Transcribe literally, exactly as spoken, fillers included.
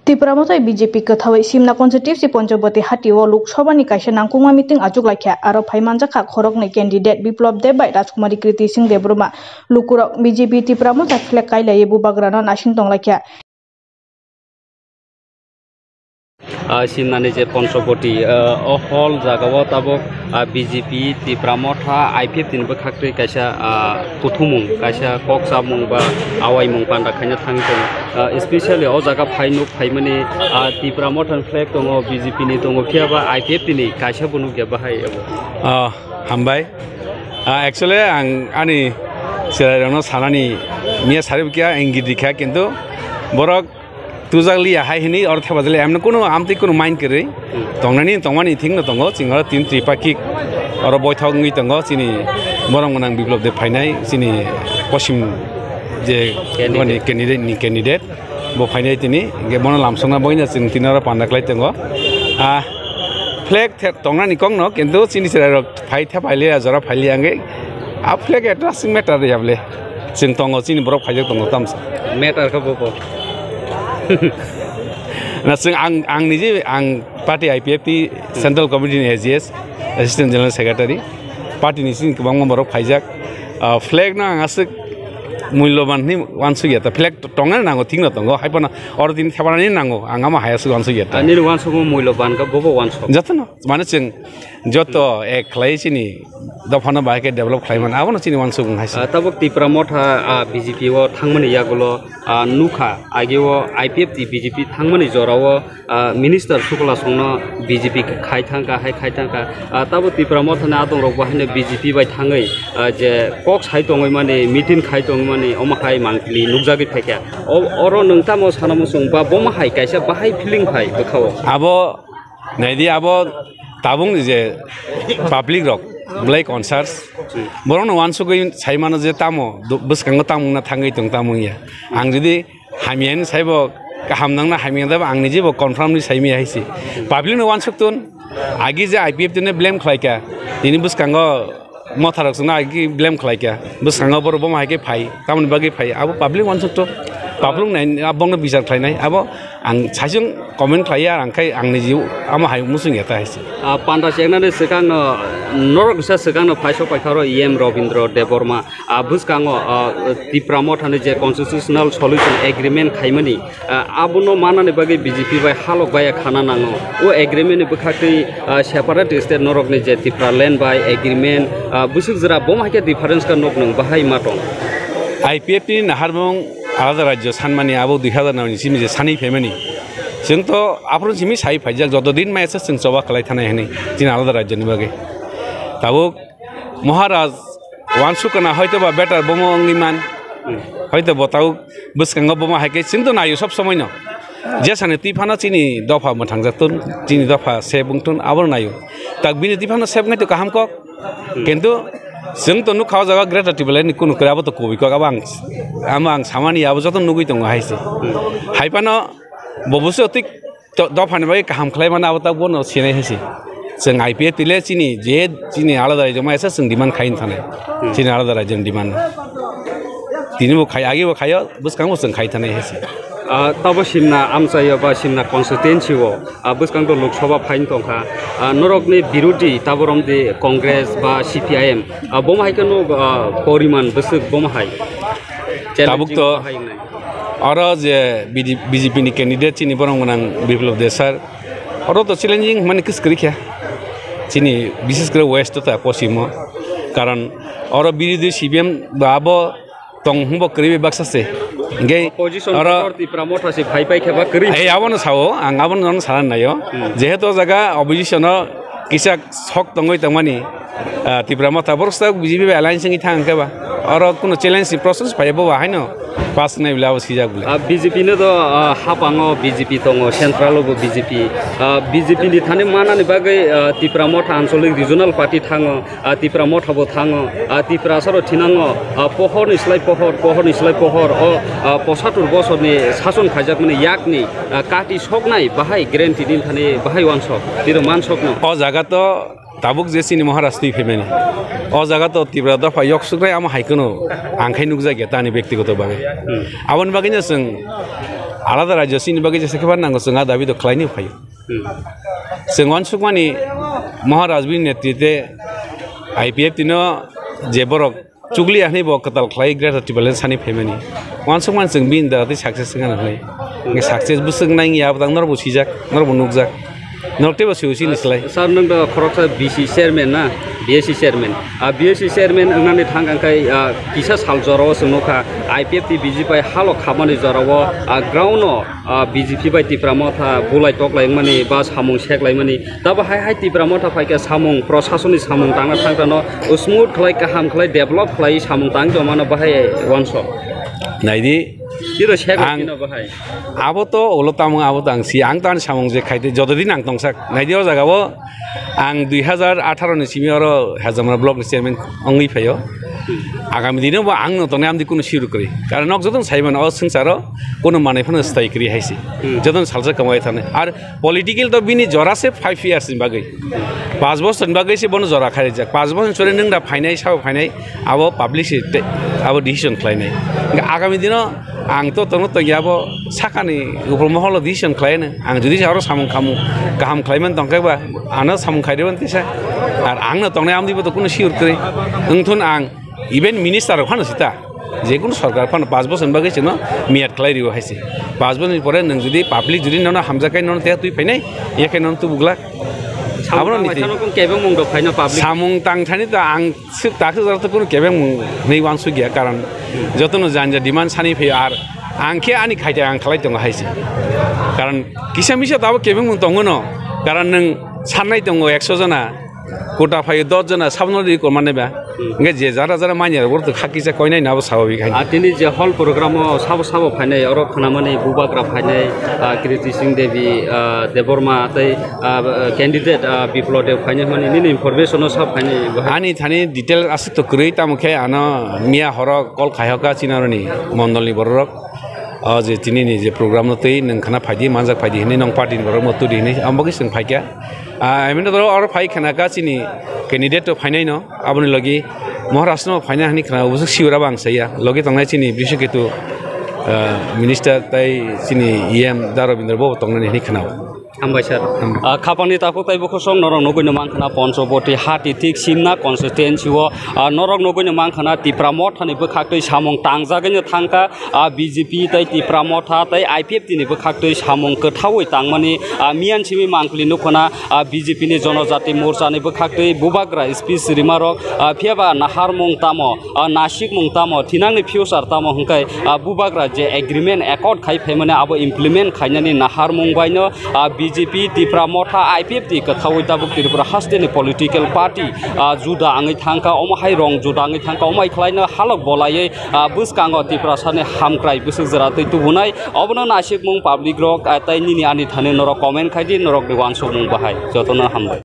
Tipra Motha B J P kwthawi Simna constituency Panchobati hati o Lok Sabha ni kaisa nangkukma meeting achuk laikha. Aro phai manjakha khoroknwi candidate Biplab Deb bai Rajkumari Kriti Singh Debbarma. Lukurok B J P Tipra Motha flag kailaiwi bubagrano naising tonglaikha. Ah, Simnani je Panchobati, ah, o hall jagao tabuk, ah, B J P, Tipra Motha, I P F T ni bwkhaktwi kaisa, ah, kuthumung, kaisa kok chamung ba awaimung panda khaina thangwi tongo. Ah, especially o jaga phai nuk phaimani, ah, Tipra Motha ni flag tongo, B J P ni tongo, phiya ba I P F T ni kaisa bo nukya bahai abo. Ah, hambai. Ah, actually, ang ani chwrairokno sanani miya sari bwkha, ang gidi kha, kintu borok tujak liya hai hini oro thepajak liya. Emno kunu amtwi kunu mind kwrwi. Hmm. Tongnani tongmani thikno tongo, chwng oro tin tripakik oro boithok wngwi tongo, chini borok gwnang Biplab Deb phainai, chini posim je Candidate. Boni candidate ni candidate. Bo phainai tini, hingke bono lamsokna bagwino chwng tini oro panda khlai tongo. Ah, flag the-, tongnani kokno, kintu chini chwrairok phai the phailiya, jora phailiya hingke, ah, flag a doesn't matter ya bole. Chwng tongo, chini borok phaijak tongo tamsa. Matter khe bo bo. Na chwng ang, ang niji, ang party I P F T Central Committee ni A G S, Assistant General Secretary. Party ni sini kwbangma borok phaijak. Ah, flag no ang aswk mulloban hinwi uansukya. Ta flag to-, tongna nango, thikno tongo. Hai phano oro tini thepanani nango. Ang ama hai aswk uansukya ta. Ah, nini uansukma mulloban khe bobo uansuk. Jotono, mane chwng joto ek khlai chini dophano bahai khe develop khlai mano. Abono chini uansukmung hai se. Ah, tabuk Tipra Motha, ah, B J P o thangmani yagulo, ah, nukha. Ageo I P F T B J P thangmani jorao ah, Minister Sukla Songno B J P khai thangkha, hai khai thangkha. Ah, tabo Tipra Mothani adongrok bo haino B J P bai thangwi, ah, je kok sai tongwi mani, meeting khai tongwi mani, omo hai mangpili nukjagwi phaikha. O-, oro nwng tamo sana muchung ba bomo hai kaisa bahai feeling phai bwkhao? Abo naidi, abo tabukni je public rok, belai conscious. Borokno uansugwi sai mano je tamo do-, bwskango tamo wngna thangwi tong, tamo wngya. Ang jodi hamya hinwi saibo kaham nangna hamya da, ang niji bo confirm ni saimaya hai se. Public no uansuk tun, agi je I P F T no blame khlaikha, tini bwskango motharok chwngno agi blame khlaikha, bwskango borok bomo hai khe phai, tamoni bagwi phai, abo public uansuk tun, public nai, abongno bichar khlainai, abo ang saichung comment khlaiya, ang khai ang niji amo hai muchung ya ta hai se. Ah, panda chengnani swkangno, norok kisa swkangno phai sok paikha oro E M Robindra Debbarma. Ah, bwskango, ah, Tipra Mothani je Constitutional Solution Agreement khaimani, ah, abono manani bagwi B J P bai halok baya khana nango. O agreement ni bwkhaktwi, ah, separate state norokni je Tipraland bai agreement, ah, bwswk jora bomo hai khe difference kha nuk nwng bahai ma tong? I P F T ni naharmung alada rajyo sanmani abo dui hazar nau ni simi je sanwi phaimani. Chwng to aphuru simi sai phaijak, joto din maya se chwng choba khlai thanai hinwi chini alada rajyo ni bagwi. Tabuk Maharaj uansuk kana hoito ba better bomo wngwi man. Hoito bo tau bwskango bomo hai khe chwng to naio sob somoi no. Jesani twi phano chini dopha mwthangjaktun, chini dopha sep wngtun, abono naio. Tak bini twi phano sep wngwi to kaham kok. Kintu chwng to nukha o jaga Greater Tipraland ni kunu kwrwi abo to kubui kok, abo ang, amo ang samani abo joto nugwi tongo hai se. Hai phano bo busu twi To-, dophani bagwi kaham khlai mano, abo tabuk bono sinai hai se. Chwng I P F T le chini je chini alada rajyo ma esa chwng demand khai thanai. Hmm. Chini alada rajyo ni demand. Tini bo khai, agi bo khaio, bwskango chwng khai thanai hai se. Ah, tabo Simna amchaio ba Simna constituency o, ah, bwskango Lok Sabha phai tongkha. Ah, norokni birodhi taborom de Congress ba C P I M. Ah, bomo hai khe no, ah, poriman bwswk bomo hai. Tabuk to Challenging hai wngnai. Oro je B D, B J P ni candidate chini borok gwnang Biplab Deb sir, oro to challenging mani kwskwrwi khe. Chini bises kore west ta pochimo. Karon oro birodhi C P M ba abo tong hwnba kwrwi bai baksa se. Hingke Opposition oro Tipra Motha se phai phai khe ba kwrwi. Ei, abono sao, ang abono nono sana naio. Hmm. Jehetu o jaga opposition o kisa sok tongwi tongmani, ah, Tipra Motha borok sak B J P bai alliance wngwi thang khe ba. Oro kuno challenge ni process phai bo ba haino pass nai bla o sijak bla. Ah, B J P no do, ah, hapango B J P tongo, central o bo B J P. Ah, B J P ni thani manani bagwi, ah, Tipra Motha Anchalik Regional Party thango, ah, Tipra Motha bo thango, ah, Tiprasa rok thinango, ah, pohor ni slai pohor, pohor ni slai pohor, o, ah, posatur bosor ni sason khaijakmani yakni, ah, kati soknai bahai guarantee din thani bahai wansok, tiro mansokno. O jaga to Tabuk je chini Maharaj twi phaimani. O jaga to Tipra dopha yoksuknai amo hai kheno ang khai nukjakya ta ani bektigoto bagwi. Hmm. Aboni bagwino chwng Alada rajyo sini bagwi jesa khe nango chwng a dabi do khlaini phaio. Hmm. Chwng wansukmani Maharaj bini netritwe I P F T no je borok chukliya hwnwi bo kwtal khlai Greater Tipraland sani phaimani. Wansukmani chwng bini da tei success wngna hwnwi. Hwnkhe success bwswk nang ya bwtang norbo sijak, norbo nukjak. Norok teibo swi sini slai. Sir, nwng do khoroksa B C chairman na, B S C chairman. A B S C chairman wngnani thang ang khai, ah, kisa sal jorao chwng nukha, I P F T B J P halok khamani jorao, ah, ground no, ah, B J P bai Tipra Motha bulai toklai wngmani ba samung seklaimani. Tabo hai hai Tipra Motha phaikha samung, prosasoni samung tangna thangkhano smooth khlai, kaham khlai, develop khlai samung tang tongmano bahai wansok. Naidi, Tiro sek ang tino bahai. Abo to ulo tamung, abo to ang si, ang to ani samung je khaide, jotodin ang tongsak. Naidi o jaga o ang dui hajar atharo ni simi oro Hajamara block ni chairman wngwi phaio. Agami dino bo ang no tongnai amdi kunu sir kwrwi. Karon nok jotono sai mano o swngcharo kunu manwi phano swtai kwrwi hai se. Hmm. Jotono salsa kwmai thani. Ar political to bini jora se five years ni bagwi. Panch bosor ni bagwi se bono jora kharijak. Panch bosor ni sore nwng da phainai, sao phainai, abo public se te-, abo decision khlainai. Hwnkhe agami dino ang to tono tongya abo sakani upor moholo decision khlaino. Ang jodi aro samung khamu kaham khlaiman tongkhe ba ano samung khairibani tisa. Ar ang no tongnai amdi bo to kunu sure kwrwi. Wngthun ang even minister rok phano sita. Je kunu sarkar phano panch bosor ni bagwi chwngno miyat khlai rio hai se. Panch bosor ni pore nwng jodi public jodi nono hamjakai nono teha twi phainai, yakhe nono tubugla. Abono niti. Samung tangthani to ang Sik takhuk jora to kunu kebengmung hwnwi wansuk ya, karon jotono jani ja demand sani phaio, ar ang khe ani khaita ang khlai tongo hai se. Karon kisa misa to abo kebengmung tongo no, karon nwng sannai tongo ekso jona, kota phaio dos jona, sabno ri korma nai ba. Hmm. Hwnkhe je jara jara manya rok to kha kisa koinai no abo sababik hai. A tini je hall program o sabo sabo phainai oro khwnamani bubagra phainai, ah, Kriti Singh Devi, ah, Debbarma tei ah, candidate, ah, Biplab Deb phainai hwnmani nini information o sa phainai bahai? Ani thani detail aswk to kwrwi, tamo khe ano miya horo call khai hoka chini aroni mondol ni borok rok. O je tini ni je program no twi nwng khana phaidi, manjak phaidi hinwi nwng party ni borok no twi di hinwi, amo bagwi chwng phaikha. Ah, emni to oro phai khana ka chini candidate to phainai no, aboni logi Maharaj no phainai hinwi khana, obwswk sure abo ang saya. Logi tongnai chini Brishaketu, ah, minister tai chini E M Da Rabindra bo tongnai hinwi khana. Hambai sir. Hambai. Ah, khapangni takhuk tei bukhusong norok nugui no mankha na Panchoboti hati thik Simna constituency o, ah, norok nugui no mankha na Tipra Motha ni bwkhak twi samung tangjagwi no thangkha, ah, B J P tei Tipra Motha tei I P F T ni bwkhak twi samung kwthaui tangmani, ah, miyan simi mangpili nukho na, ah, B J P ni Jonojati Morcha ni bwkhak twi bubagra speech rima rok, ah, phiya ba naharmung tamo, ah, nasikmung tamo, thinangni future tamo hwnkhe, ah, bubagra je agreement accord khai phaimani abo implement khainani naharmung baino, ah, B J P, Tipra Motha, I P F T kwthaui tabuk Tripura hasteni political party, ah, juda wngwi thangkha, omo hai rong juda wngwi thangkha, omo hai khlaino halok bolaiwi, ah, bwskango Tiprasani hamkrai bwswk jora twi tubunai, obono nasikmung public rok, ah, tei nini ani thani norok comment khai di, norokni uansukmung bahai. Jotono hambai.